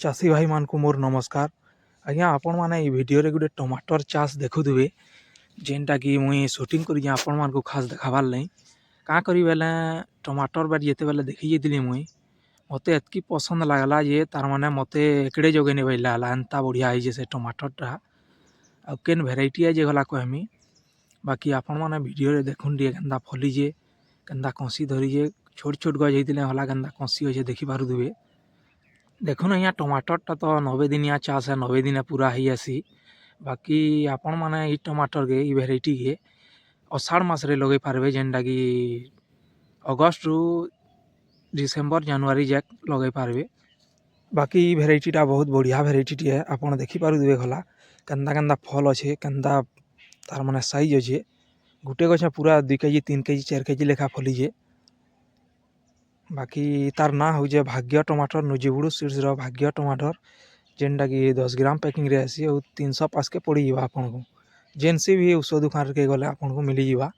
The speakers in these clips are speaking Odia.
ଚାଷୀ ଭାଇମାନଙ୍କୁ ମୋର ନମସ୍କାର ଆଜ୍ଞା। ଆପଣମାନେ ଏଇ ଭିଡ଼ିଓରେ ଗୋଟେ ଟମାଟର ଚାଷ ଦେଖୁଥିବେ, ଯେନ୍ଟାକି ମୁଇଁ ସୁଟିଂ କରିଛେଁ ଆପଣମାନଙ୍କୁ ଖାସ୍ ଦେଖାବାର୍ ଲାଗି। କାଁ କରି ବେଲେ ଟମାଟର ବାଡ଼ି ଯେତେବେଲେ ଦେଖି ଯାଇଥିଲି ମୁଇଁ, ମତେ ଏତ୍କି ପସନ୍ଦ ଲାଗ୍ଲା ଯେ ତାର୍ ମାନେ ମତେ ଏକଡ଼େ ଯୋଗେଇ ନେବାର୍ ଲାଗଲା। ଏନ୍ତା ବଢ଼ିଆ ହେଇଛେ ସେ ଟମାଟରଟା। ଆଉ କେନ୍ ଭେରାଇଟି ଯେ ଗଲା କହେମି। ବାକି ଆପଣମାନେ ଭିଡ଼ିଓରେ ଦେଖୁନ୍ ଟିକେ, କେନ୍ତା ଫଲିଛେ, କେନ୍ତା କଷି ଧରିଛେ। ଛୋଟ ଛୋଟ ଗଛ ହେଇଥିଲେ ହଲା କେନ୍ତା କଷି ଅଛେ, ଦେଖିପାରୁଥିବେ। ଦେଖୁନ୍ ଆଜ୍ଞା, ଟମାଟରଟା ତ 90 ଦିନିଆ ଚାଷ ହେ, 90 ଦିନେ ପୁରା ହେଇଆସି। ବାକି ଆପଣମାନେ ଇ ଟମାଟରକେ, ଇ ଭେରାଇଟିକେ ଅଷାଢ଼ ମାସରେ ଲଗେଇ ପାରବେ, ଯେନ୍ଟାକି ଅଗଷ୍ଟରୁ ଡିସେମ୍ବର ଜାନୁଆରୀ ଯାକ ଲଗେଇ ପାରବେ। ବାକି ଇ ଭେରାଇଟିଟା ବହୁତ ବଢ଼ିଆ ଭେରାଇଟିଟିଏ। ଆପଣ ଦେଖିପାରୁଥିବେ ଗଲା କେନ୍ତା କେନ୍ତା ଫଲ୍ ଅଛେ, କେନ୍ତା ତାର୍ ମାନେ ସାଇଜ୍ ଅଛେ। ଗୁଟେ ଗଛ ପୁରା 2 କେଜି, 3 କେଜି, 4 କେଜି ଲେଖା ଫଲିଛେ। ବାକି ତାର୍ ନାଁ ହଉଛେ ଭାଗ୍ୟ ଟମାଟର, ନୁଜିବୁଡ଼ୁ ସିଡ୍ସର ଭାଗ୍ୟ ଟମାଟର, ଯେନ୍ଟାକି 10 ଗ୍ରାମ ପ୍ୟାକିଂରେ ଆସି ଆଉ 300 ପାସ୍କେ ପଡ଼ିଯିବା ଆପଣଙ୍କୁ। ଯେନ୍ସି ବି ଔଷଧ ଦୁକାନ୍କେ ଗଲେ ଆପଣଙ୍କୁ ମିଳିଯିବା।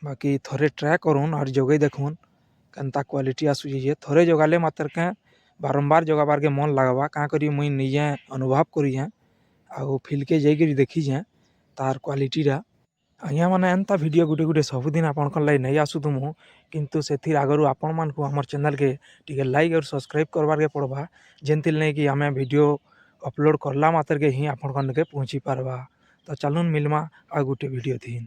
ବାକି ଥରେ ଟ୍ରାଏ କରୁନ୍ ଆର୍ ଯୋଗେଇ ଦେଖୁନ୍ କେନ୍ତା କ୍ୱାଲିଟି ଆସୁଛେ ଯେ ଥରେ ଜଗାଲେ ମାତ୍ରକେ ବାରମ୍ବାର ଜଗାବାର୍କେ ମନ୍ ଲାଗ୍ବା। କାଁ କରି ମୁଇଁ ନିଜେ ଅନୁଭବ କରିଛେଁ ଆଉ ଫିଲ୍ଡକେ ଯାଇକରି ଦେଖିଛେଁ ତାର୍ କ୍ୱାଲିଟିଟା। ଆଜ୍ଞା ମାନେ, ଏନ୍ତା ଭିଡ଼ିଓ ଗୁଟେ ଗୁଟେ ସବୁଦିନ ଆପଣଙ୍କର ଲାଗି ନେଇ ଆସୁଥିମୁ, କିନ୍ତୁ ସେଥିର୍ ଆଗରୁ ଆପଣମାନଙ୍କୁ ଆମର୍ ଚ୍ୟାନେଲ୍କେ ଟିକେ ଲାଇକ୍ ଆଉ ସବସ୍କ୍ରାଇବ୍ କରବାର୍କେ ପଡ଼ବା, ଯେନ୍ଥିର୍ ଲାଗି କି ଆମେ ଭିଡ଼ିଓ ଅପଲୋଡ଼ କଲା ମାତ୍ରକେ ହିଁ ଆପଣଙ୍କ ନିକେ ପହଞ୍ଚି ପାରବା। ତ ଚାଲୁନ୍, ମିଲ୍ମା ଆଉ ଗୁଟେ ଭିଡ଼ିଓ ଥିନ୍।